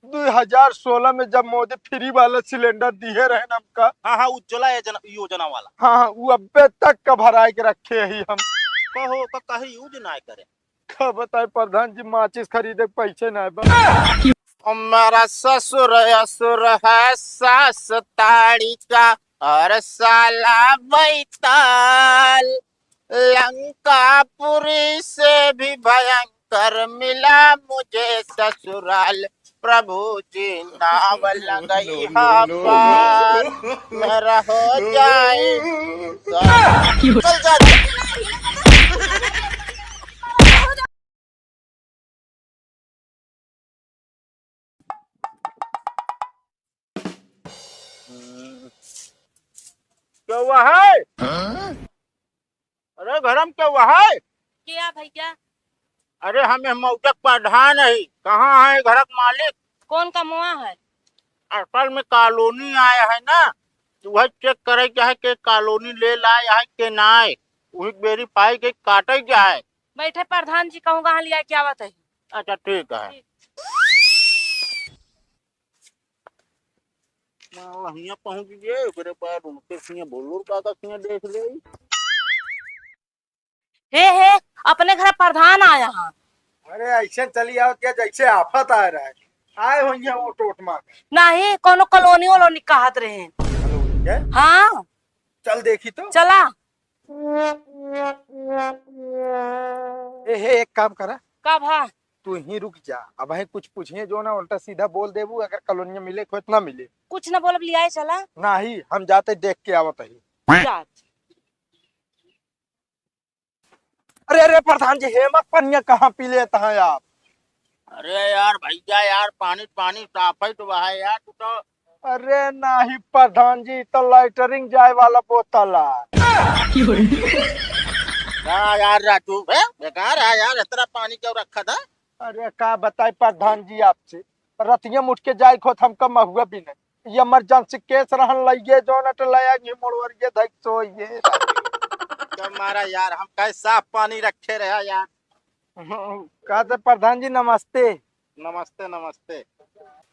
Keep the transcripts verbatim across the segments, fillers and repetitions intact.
दुई हजार सोलह में जब मोदी फ्री वाला सिलेंडर दिहे रहे ना हमका। हाँ, हाँ, उज्ज्वला योजना, योजना वाला। हाँ, हाँ, उ अब्बे तक का भराए के रखे ही हम। कहो, का कहीं यूज ना करे। का बताए प्रधान जी, माचिस खरीदे के पैसे ना बा। ओ मेरा ससुर असुर है, सास ताड़ी का, और साला बैताल। लंकापुरी से भी भयंकर मिला मुझे ससुराल। प्रभु जी नाव लगई हा पार, मेरा हो जाए। चल जा। केहू है? हाँ? अरे, घर में केहू है? क्या भैया? अरे, हम एह मौजक प्रधान है। कहाँ है घर के मालिक? कौन कमवा है? असल में कॉलोनी आया है ना, तो वह चेक करे के है कि कॉलोनी ले लाए है कि नाय, वही वेरीफाई के काटे के है। बैठे प्रधान जी, कहूँ कहाँ लिया क्या बात है? अच्छा, ठीक है। ठीक। ना, हियाँ पहुँच गए, ओकरे बाद उनके हियाँ बोलूर काका हियाँ देख ले। हे, हे, अपने घर प्रधान आया है। अरे, ऐसे चली आवत या जैसे आफत आ रहा है। आए होइए वो टोट मार। नहीं, कोनो कॉलोनी वोलोनी कहत रहे। कॉलोनी है? हाँ। चल देखी तो। चला। ए, हे, एक काम करा। का भा? तू ही रुक जा, अब है कुछ पूछिए जो ना, उल्टा सीधा बोल देबू, अगर कॉलोनिया मिले, खोत ना मिले। कुछ ना बोलब, लियाए चला। नहीं, हम जाते देख के आवत ही। जा। अरे, अरे, प्रधान जी, हेमा पनिया कहाँ पी लेता है आप? अरे यार, भैया यार, पानी, पानी साफ है तो वह है यार, तू तो। अरे नहीं प्रधान जी, तो लैटरिन जाए वाला बोतल है। का यार राजू, बे, बेकार है यार, इतना पानी क्यों रखा था? अरे का बताई प्रधान जी आपसे, रतिया में उठ के जाए खोत हमका महुआ भी नहीं, ये इमरजेंसी केस रहन लइए, जौन अट लया ये मोड़वर ये धक सोइए। तो मारा यार, हम कहे साफ पानी रखे रहा यार। हम्म, का तो प्रधान जी नमस्ते। नमस्ते, नमस्ते।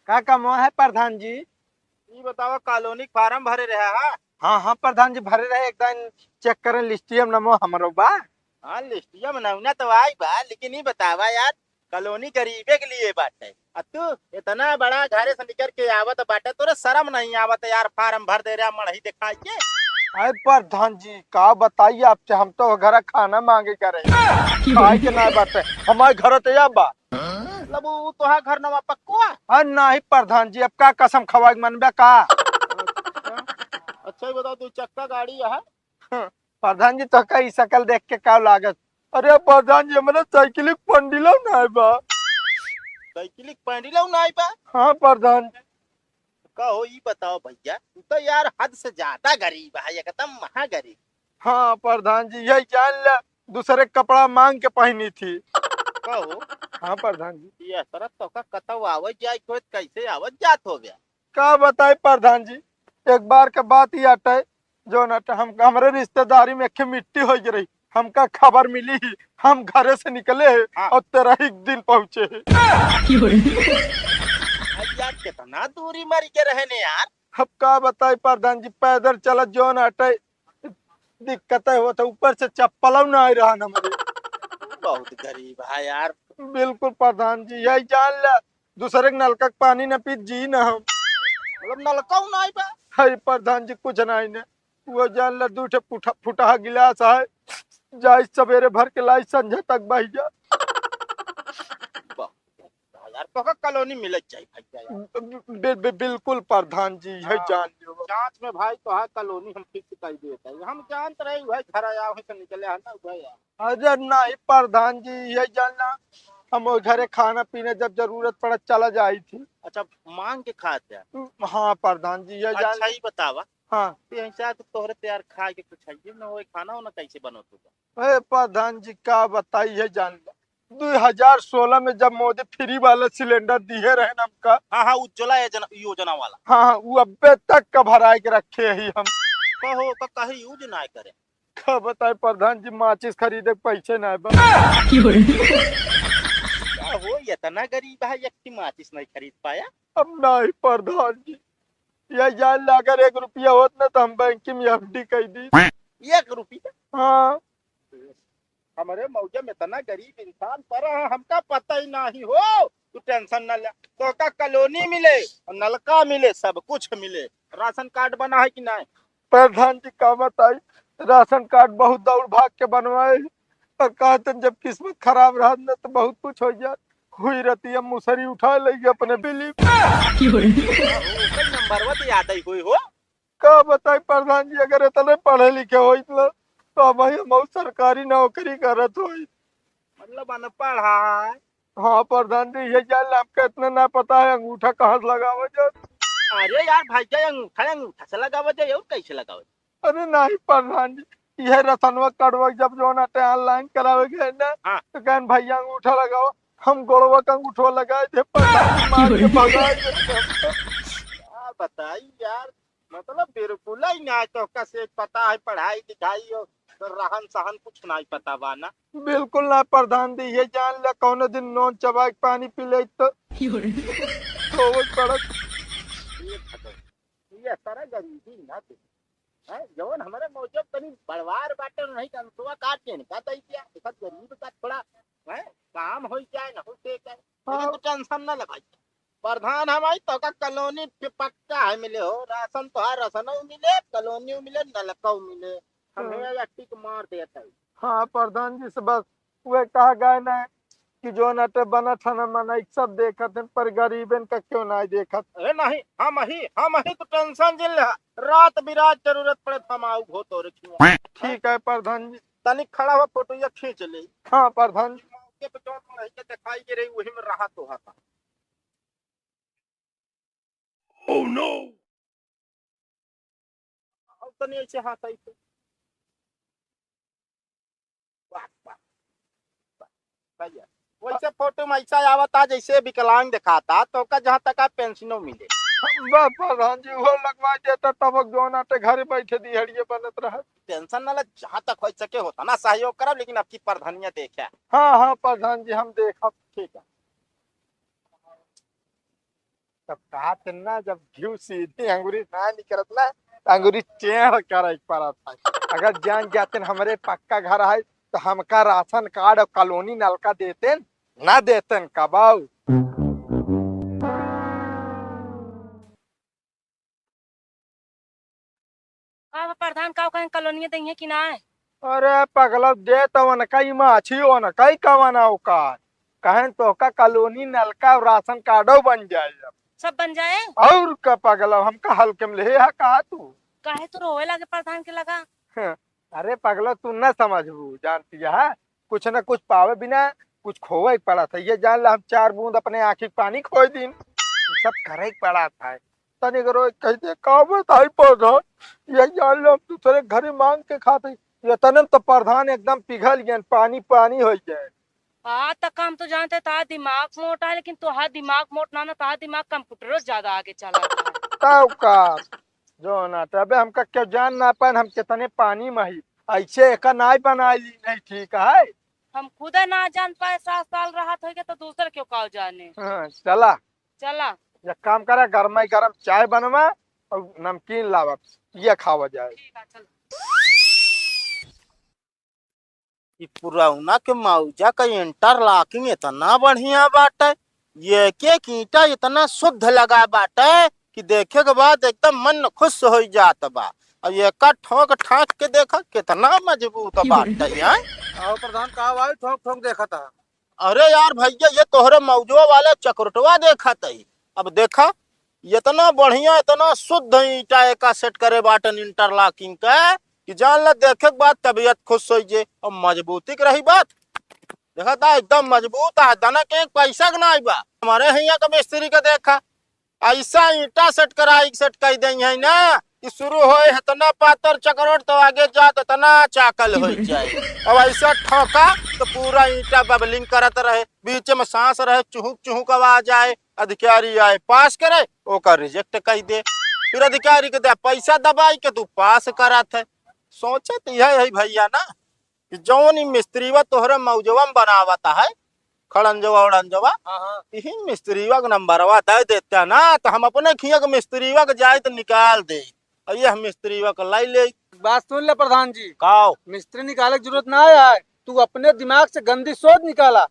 का कमवा है प्रधान जी? ई बतावा, कॉलोनी के फार्म भरे रहा है? हाँ, हाँ प्रधान जी, भरे रहे, एक दिन चेक करें लिस्टिया में नमो हमरो बा। हाँ, लिस्टिया में नमूना तो आई बा, लेकिन ई बतावा यार, कॉलोनी गरीबे के लिए बाटे, आ तू इतना बड़ा घरे से निकल के आवत बाटे, तोरे शर्म नहीं आवत यार, फार्म भर दे रहा मड़ही दिखाई के। अरे प्रधान जी, का बताई आपसे, हम तो घर खाना मांगे करे। खाए के ना बाटे, हमारे घर तो या बा। मतलब उ तोहार घर नवा पक्को है? हाँ, नहीं प्रधान जी, अब का कसम खवाए के मन बा का? अच्छा, अच्छा, ये बताओ, दो चक्का गाड़ी है? हाँ, प्रधान जी, तो का ई शकल देख के का लागत? अरे प्रधान जी, हमरे साइकिल के पंडिलो ना बा। साइकिल के पंडिलो ना बा? हाँ प्रधान जी। का हो, ई बताओ भैया, तू तो यार हद से ज्यादा गरीब है, एकदम महागरीब। हाँ प्रधान जी, यही जान ले, दूसरे कपड़ा मांग के पहनी थी। का हो? हाँ प्रधान जी। ये तरह तो का कतौ आवत जाए कोई, कैसे आवत जात हो गया? का बताई प्रधान जी, एक बार के बात ही अटे, जो न अटे, हम, हमरे रिश्तेदारी में एक मिट्टी हो रही, हमका खबर मिली ही, हम घरे से निकले हैं हाँ। और तेरह ही दिन पहुँचे हैं। अरे यार, कितना दूरी मर के रहे ने यार। अब का बताई प्रधान जी, पैदल चलत जौन अटे, दिक्कत है, वो तो ऊपर से चप्पल ना आ रहा ना मुझे। बहुत गरीब है यार। बिल्कुल प्रधान जी, यही जान ले, दूसरे के नलका के पानी न पी जी न हम। मतलब नलका ना आई बा? है प्रधान जी, कुछ नहीं ने, वो जान ले, दू ठे फुटा, फुटहा गिलास है, जाई सवेरे भर के लाई संझा तक बह जा। वाह, यार, तोहका कॉलोनी मिलत जाई भैया यार। बि-, बि-, बिल्कुल प्रधान जी, यही हाँ, जान लियो। जांच में भाई तोहार कॉलोनी हम फिक्स कर देते हैं। हम जानत रहे वही घर आया, वहीं से निकले है ना, वही आया। अरे नहीं प्रधान जी, यही जानना, हम वो घरे खाना पीने जब जरूरत पड़ा चला जाई थी। अच्छा, मांग के खाते हैं? हाँ प्रधान जी, यही अच्छा, जान। ये बतावा, हाँ। तो यहीं से आके तोहरे तैयार खाए के कुछ है ना, वो खाना वाना कैसे बनत होगा? अरे प्रधान जी, का बताई है जान ले, दुई हजार सोलह में जब मोदी फ्री वाला सिलेंडर दिहे रहे ना हमका। हाँ, हाँ, उज्ज्वला योजना, योजना वाला। हाँ, हाँ, वो अब्बे तक का भराए के रखे ही हम। कहो, का कहीं यूज ना करे। का बताई प्रधान जी, माचिस खरीदे के पैसे ना बा। का हो, इतना गरीब है, एक ठे माचिस नहीं खरीद पाया। अब नहीं प्रधान जी, ये जान ला, अगर एक रुपया होत ना तो हम बैंक में एफ डी कर दी। एक रुपया? हाँ। हमरे मौजा में इतना गरीब इंसान पड़ा है, हमका पता ही नहीं हो। तू टेंशन ना ले, तोका कॉलोनी मिले, नलका मिले, सब कुछ मिले। राशन कार्ड बना है कि नहीं? प्रधान जी का बताई, राशन कार्ड बहुत दौड़ भाग के बनवाए, और कहते जब किस्मत खराब रहत ना तो बहुत कुछ हो जाए। हुई रहती है मुसरी उठा लेगी अपने बिली। नंबरवा तो याद ही हुई हो। का बताई प्रधान जी, अगर इतने पढ़े लिखे होइत ना, तो हम ही हम सरकारी नौकरी करत होइत। मतलब अनपढ़ है। हाँ प्रधान जी, ये जान ला, हमका इतना ना पता है अंगूठा कहाँ से लगावा जाए। अरे यार भैया, अंगूठा, अंगूठा से लगावा जाए और कैसे लगावा जाए? अरे नहीं प्रधान जी, यह रसनवा कार्डवा जब जो ना online करावे गए ना, हाँ। तो कहन भैया अंगूठा लगाओ, हम गोड़वा का अंगूठवा लगाए थे, प्रधान जी मार के भगा दे। क्या बताई यार, मतलब बिल्कुल ही ना, तोहका से पता है पढ़ाई लिखाई और रहन सहन कुछ नहीं पता बा ना। बिल्कुल ना प्रधान जी, ये जान ले कौनो दिन नोन चबाई के पानी पी ले तो रोवे पड़त। ये खत्म। ये सारा गरीबी ना दे। हैं, जवन हमारे मौजब तनी बड़वार बाटे नहीं तो अंतवा काट के इनका दई दिया, एक गरीब का थोड़ा, हैं, काम हो जाए ना हो जाए। लेकिन हाँ। तू टेंशन ना लगाई। प्रधान हम आई तो का कॉलोनी पे पक्का है मिले हो, राशन तोहार राशनऊ मिले, कॉलोनीऊ मिले, नलकऊ मिले। हम हाँ। यहाँ टिक मार देत है। हाँ प्रधान जी से बस वे कहा गए ना कि जो नटे बनत है ना मनई सब देखत हैं, पर गरीबन का क्यों नहीं देखत? अरे नहीं, हम ही, हम ही तो टेंशन जिन ले। रात बिरात जरूरत पड़े तो हम आऊ घो तोरे खिया। ठीक है प्रधान जी। तनी खड़ा हो, फोटो ये खींच ले। हाँ प्रधान जी। मौके पे जौन मनई के दिखाई दे रही, वही में रहा तो हता। Oh no! अब तनी ऐसे हाथ आई तो। वाह, वाह, वाह। भैया, वैसे फोटो में ऐसा आवता जैसे विकलांग दिखाता, तो का जहाँ तक आप पेंशनो मिले। बस प्रधान जी, वो लगवा देता तब जौन आटे घरे बैठे दिहड़िए बनत रहे। टेंशन ना ले, जहाँ तक हो सके होता ना सहयोग करब, लेकिन आपकी प्रधानिया देखे। हाँ, हाँ प्रधान जी, हम देखब। ठीक है। तब कहा थे ना, जब घिउ सीधी अंगुरी ना निकरत ना, त अंगुरी टेढ़ करे के पड़त है। अगर जान जाते न हमरे पक्का घर है, तो हमका राशन कार्ड और कॉलोनी नलका देते न, ना देते न कबाऊ। का बा प्रधान, का कहें, कॉलोनिया देइहे कि नाय? अरे पगला, दे तो उनका ही माछी, उनका ही कवन औकात। कहें तोहका कॉलोनी नलका और राशन कार्डो बन जाए अब। सब बन जाए? और का पगला, हमका हल्के में ले हा कहा तू? काहे तू रोवे लागे प्रधान के लगा? हाँ, अरे पगला, तू न समझबू, जानती है, कुछ न कुछ पावे बिना कुछ खोवे के पड़त है। ये जान ला, हम चार बूंद अपने आँखी के पानी खोई दिन, सब करे के पड़त है। तनिक रोज कह दे, का बताई प्रधान, ये जान ला, हम दूसरे घरे मांग के खाते, ये तने तो प्रधान एकदम पिघल गए, पानी पानी हो जाए। हाँ, त काम तो जानते, तार दिमाग मोटा है, लेकिन तोहार दिमाग मोट ना, ना, तार दिमाग कंप्यूटरों से ज्यादा आगे चला है। तब का, जो ना, तबे हमका क्यों जान ना पाए, हम कितने पानी में ही। ऐसे एका नाई बनाई ली, नहीं ठीक है। हम खुदे ना जान पाए, सात साल रहत होइगे तो दूसर क्यों काव जाने। हाँ, चला। चला। एक काम करा, गरमाई गरम चाय बनवा और नमकीन लावा, ये खावा जाए। ठीक है, चल। ई पुरौना के मौजा का interlocking इतना बढ़िया बाटे, ये एक एक ईंटा इतना शुद्ध लगा बाटे कि देखे के बाद एकदम मन खुश हो जात बा। अब एका ठोक ठाक के देखा, कितना मजबूत बाटे, हैं? आओ प्रधान, का भाई ठोक ठोक देखा था? अरे यार भैया, ये तोहरे मौजवा वाला चकरोटवा देखा तई। अब देखा, इतना बढ़िया, इतना शुद्ध ईंटा एका set करे बाटन interlocking का कि जान ला, देखे के बाद तबीयत खुश हो जे। और मजबूती के रही बात, देखा था एकदम मजबूत है, दना के एक पैसा के नाई बा। हमारे हियाँ का मिस्त्री का देखा, ऐसा ईंटा set कराई, set कर दे है ना कि शुरू होए इतना पातर चकरोट तो आगे जात इतना चाकल हो जाए। अब ऐसा ठोका तो पूरा ईंटा bubbling करत रहे, बीच में सांस रहे, चुहुक चुहुक आवाज आए, अधिकारी आए पास करे, ओकर reject कर दे। फिर अधिकारी के दे पैसा दबाई के तू पास करत है। सोचत यह है भैया ना कि जौन ई मिस्त्रीवा तोहरे मौजवा में बनावत है, खड़ंजवा उड़ंजवा, हाँ, हाँ। इही मिस्त्रीवा के नंबरवा दे देता ना, तो हम अपने खिया के मिस्त्रीवा के जाइत निकाल देइत। और ये हम मिस्त्रीवा के लाई लेइत। बात सुन ले प्रधान जी। काओ? मिस्त्री निकाले के जरूरत ना है, तू अपने दिमाग से गंदी सोच निकाला।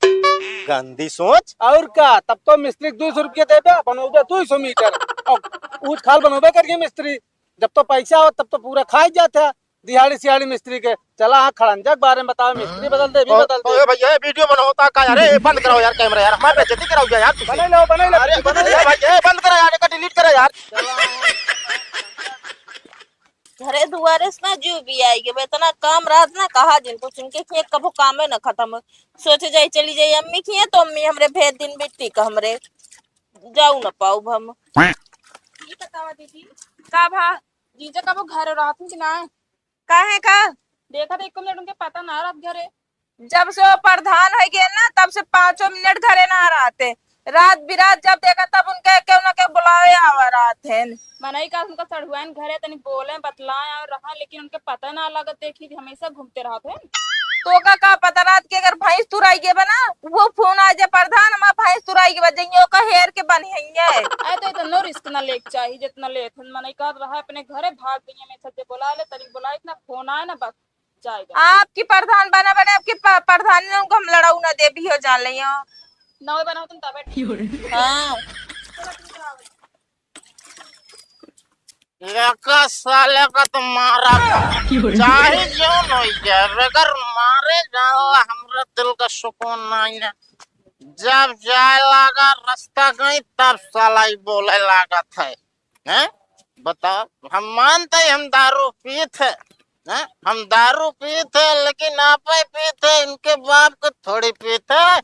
गंदी सोच? और का, तब तो मिस्त्री के दुई सौ रुपया देबे, बनोबे दुई सौ मीटर, और ऊंच खाल बनोबे करिए मिस्त्री। जब तो पैसा हो, तब तो पूरा खाई जात है दिहाड़ी सिहाड़ी मिस्त्री के। चला, हाँ, खड़ंजा के बारे में बताओ, मिस्त्री बदल दे, भी ओ, बदल दे। ओ, भैया, ये वीडियो बनावता का यार? ए, बंद कराओ यार कैमरा यार, हमार बेइज्जती कराओ यार तुसी। बनाई लो, बनाई लो, अरे, बनाई लो। ए भाई, ए, बंद करा यार, एका delete करा यार। घरे दुआरे से ना जीव भी आई गए, इतना काम रहत ना, कहा जिन कुछ, इनके खेत कबो कामे ना खत्म हो। सोचे जाई, चली जाई अम्मी खिए, तो अम्मी हमरे भेज दिन बिट्टी का, हमरे जाऊ ना पाउब हम। ये बतावा दीदी, का भा? जीजा कबो घर रहत हैं कि ना? काहे का? देखा तो एको मिनट उनके पता ना रहत घरे। जब से वो प्रधान हो गए ना, तब से पाँचों मिनट घरे ना रहते। रात बिरात जब देखा, तब उनके केहू ना केहू बुलावे आवा रहत हैं। मनई का उनका सढ़ुआइन घरे तनी बोले, बतलाए और रहा, लेकिन उनके पता ना लगत। देखी, हमेशा घूमते रहत हैं। तो का, का पता रहत कि अगर भैंस तुराई के बा ना, वो फोन आ जाए, "प्रधान, हमार भैंस तुराई के बा, जइयो का हेर के बन्हिये।" अरे, तो इतनो रिस्क ना लेके चाही, जितना लेत हैं। मनई कहत रहा, अपने घरे भाग गई, हमेशा जे बुला ले, तनी बुलाई ना, फोन आए ना, बस। जाएगा। आपकी प्रधान बना बने, आपकी प-, प्रधानी लोग को हम लड़ाऊ ना दे भी हो, जान लियो। नवे बनाओ तुम तबे। हाँ। एका साले का तो मारा था। चाहे जो नहीं जाए, बगैर मारे जाला हमरा दिल का सुकून नहीं है। जब जाए लागा रास्ता कहीं, तब साला ही बोले लागत है। हैं? बताओ, हम मानते हैं हम दारू पीत है, हैं? हम दारू पीत है, लेकिन आपे पीत है, इनके बाप को थोड़ी पीत है।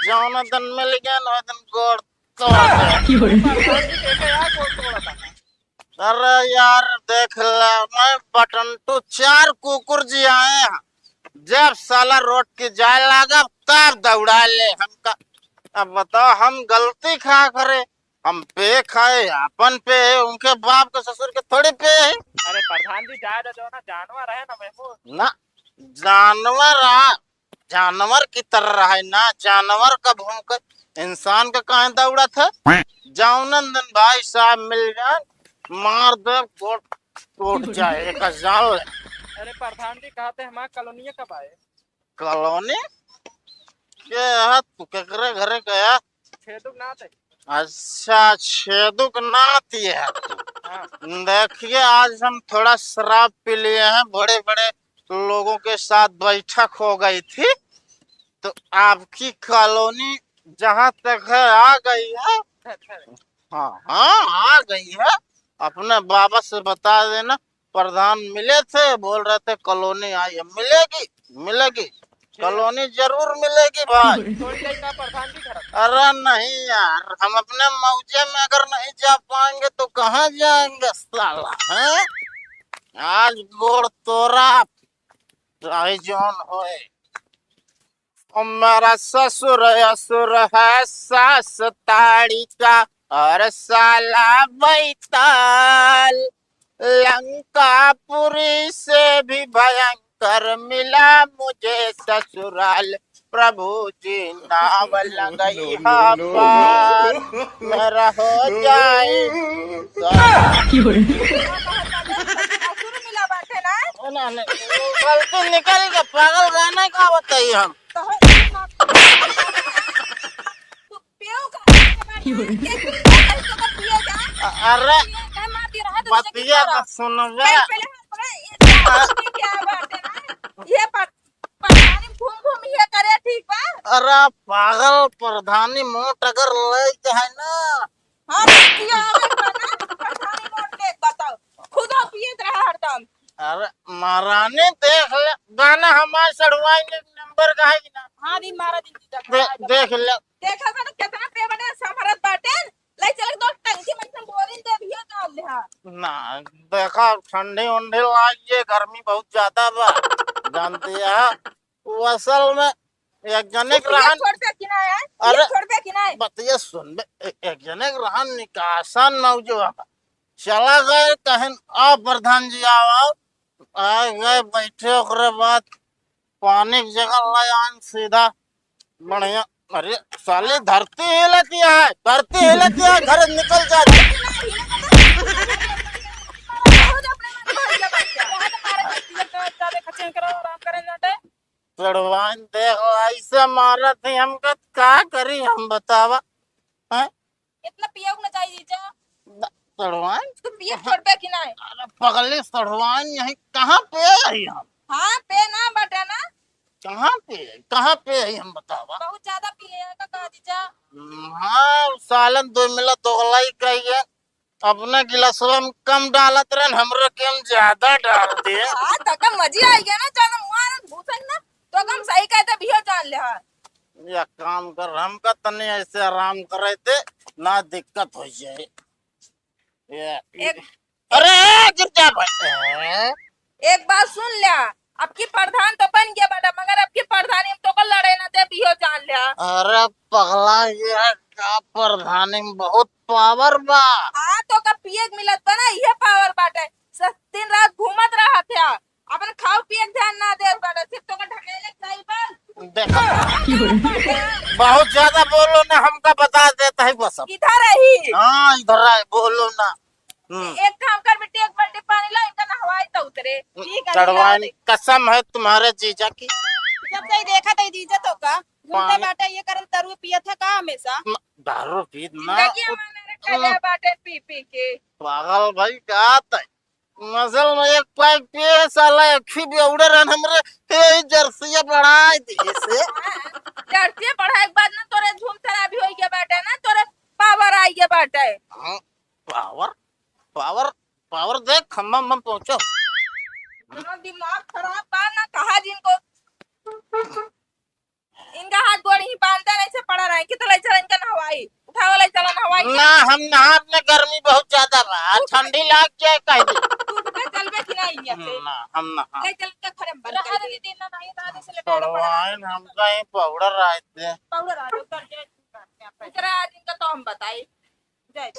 जौन दिन मिल गया ना, वो दिन गोड़ तोड़ दे। अरे यार, देख ले, मैं बटन टू चार कुकुर जी आए हैं। जब साला रोड के जाए लागा, तब दौड़ा ले हमका। अब बताओ, हम गलती खा करे? हम पे खाए, आपन पे है, उनके बाप के ससुर के थोड़ी पे है। अरे प्रधान जी, जाए दे, जो ना जानवर है ना, महमूद। ना, जानवर आ, जानवर की तरह रहे ना, जानवर का भूख, इंसान का काहे दौड़त है? जौनन दिन भाई साहब मिल जाए, मार दे, गोड़ टूट जाए, एक जान ले। अरे प्रधान जी, कहते हमार कॉलोनिया कब आए? कॉलोनी? के है तू, केकरे घरे गया? छेदुक नाथ है। अच्छा, छेदुक नाथ ये है तू। हाँ। देखिए, आज हम थोड़ा शराब पी लिए हैं, बड़े-बड़े लोगों के साथ बैठक हो गई थी, तो आपकी कॉलोनी जहाँ तक है, आ गई है। अच्छा, अच्छा। हाँ, हाँ, आ गई है। अपने बाबा से बता देना, प्रधान मिले थे, बोल रहे थे कॉलोनी आई है। मिलेगी, मिलेगी, कॉलोनी जरूर मिलेगी भाई। थोड़ी देर का प्रधान जी घर। अरे नहीं यार, हम अपने मौजे में अगर नहीं जा पाएंगे तो कहाँ जाएंगे साला, हैं? आज गोड़ तोरा, चाहे जौन होए। ओ मेरा ससुर असुर है, सास ताड़ी का और साला बैताल। लंकापुरी से भी भयंकर मिला मुझे ससुराल। प्रभु जी नाव लगई हा पार, मेरा हो जाए। ससुर मिला बाटे ना? ना, ना, गलती निकल के पागल गाना का बताई हम। तो है, तू पियो का? के तू पियो का? अरे, पियो का? मार दिया रहा तो बतिया तो सुनबे। पहले, पहले हम पकड़े, ये क्या बात है ना? ये पर-, प्रधानी घूम घूम ये करे, ठीक बा? अरे पागल, प्रधानी मोट अगर ले के है ना। हाँ, तो किया आवे बना, प्रधानी मोट ले बताओ। खुदा पियत रहा हरदम। अरे महारानी देख ले, गाना हमार सड़वाई ने नंबर का है कि ना? हाँ, दी मारा दी, दी, दे-, दी। देख ले। देखा बा ना, कितना पे बने संभरत बाटे। ले चल दो टंकी में से बोरिंग दे दियो तो ले, हाँ। ना, देखा, ठंडी उंडी लाग, ये गर्मी बहुत ज्यादा बा, जानती है। वो असल में एक जने के तू ये रहन, छोड़ दे कि ना है? ये अरे, छोड़ दे कि ना है? बतिया सुन बे, ए-, एक जने के रहन निकासन मौजू बा। चला गए कहन, "आ प्रधान जी, आओ, आओ।" आ गए, बैठे, ओकरे बाद पानी के जगह ले आन सीधा बढ़िया अरे साले, धरती हिलत है, धरती हिलत है, घर से निकल जा। सड़वाइन देखो, ऐसे मारत है हमका, का करी हम बतावा? हैं? इतना पियउ न चाहिए जीजा। द-, सड़वाइन? तू पिए छोड़बे कि नहीं? अरे पगली, सड़वाइन यही कहाँ पे है हम? हाँ, पे ना बटे ना। कहाँ पे है? कहाँ पे है हम बतावा? बहुत ज्यादा पिए है का, का जीजा? हम्म, हाँ, सालन दो मिला दोगलाई कहिए। अपना गिलासवा में कम डालत रहन, हमरे के हम ज्यादा डाल दे। हाँ, तो कम मजी आई गया ना, ज्यादा मार घुसन ना, तो कम सही कहते भी हो जान ले, हाँ। या काम कर, हमका तनी ऐसे आराम करे दे, ना दिक्कत हो जाए। ये, एक अरे, गिर जा भाई। ए? एक बात सुन ल्या, अब की प्रधान तो बन गया बाटा, मगर अब की प्रधानी हम तोका लड़े ना देब, इहो जान ल्या। अरे पगला, ये का प्रधानी में बहुत पावर बा। हाँ, तोका पिए के मिलत बा ना, इहे पावर बाटे। स-, दिन रात घूमत रहत है, अपन खाओ पिए के ध्यान ना देत बाटे, सिर्फ तोका ढकेले के चाही बस। देखो, बहुत ज्यादा बोलो ना, हमका बता देता है वो सब। इधर रही। हाँ, इधर आए, बोलो ना। हम्म। एक काम कर बेटी, एक बाल्टी पानी ला, इनका नहवाई तो उतरे। हम्म, ठीक है, चढ़वाइन, नहवा दे। कसम है तुम्हारे जीजा की। जब से ही देखा तो जीजा तो का घूमते पानी। बाटे, ये करन तरुए पियत है का हमेशा? म-, दारू पीत ना। जिंदगी हमारे उत-, ठहरे उत-, बाटे पी पी के। पागल भाई का तय? मसल में एक पैक पिए साला, एक ही बेवड़े रहन हमरे, ए, जर्सिया बढ़ाए दे से। हाँ, जर्सिया बढ़ाए के बाद ना तोरे धूम खराबी होई के बाटे ना, तोरे पावर आई के बाटे। हाँ, पावर, पावर, पावर देख, खम्मा में पहुंचो। इतना दिमाग खराब बा ना, कहा जिनको, इनका हाथ गोड़ ही बांधे नहीं से पड़ा रहे, कि तो ले चल इनका नहवाई, उठाओ ले चल नहवाई। ना, हम नहा अपने, गर्मी बहुत ज्यादा बा, ठंडी लाग जाए कह दे। तू उठ के चलबे कि ना इनका से? ना, हम नहा। ले चल इनका घरे में बंद कर दे। दीदी ना नहीं, दादी से ले पड़वाइन, हम कहीं पाउडर आए थे। पाउडर आ जाओ, कर दे। दूसरा आज इनका तो हम बताई। जाए।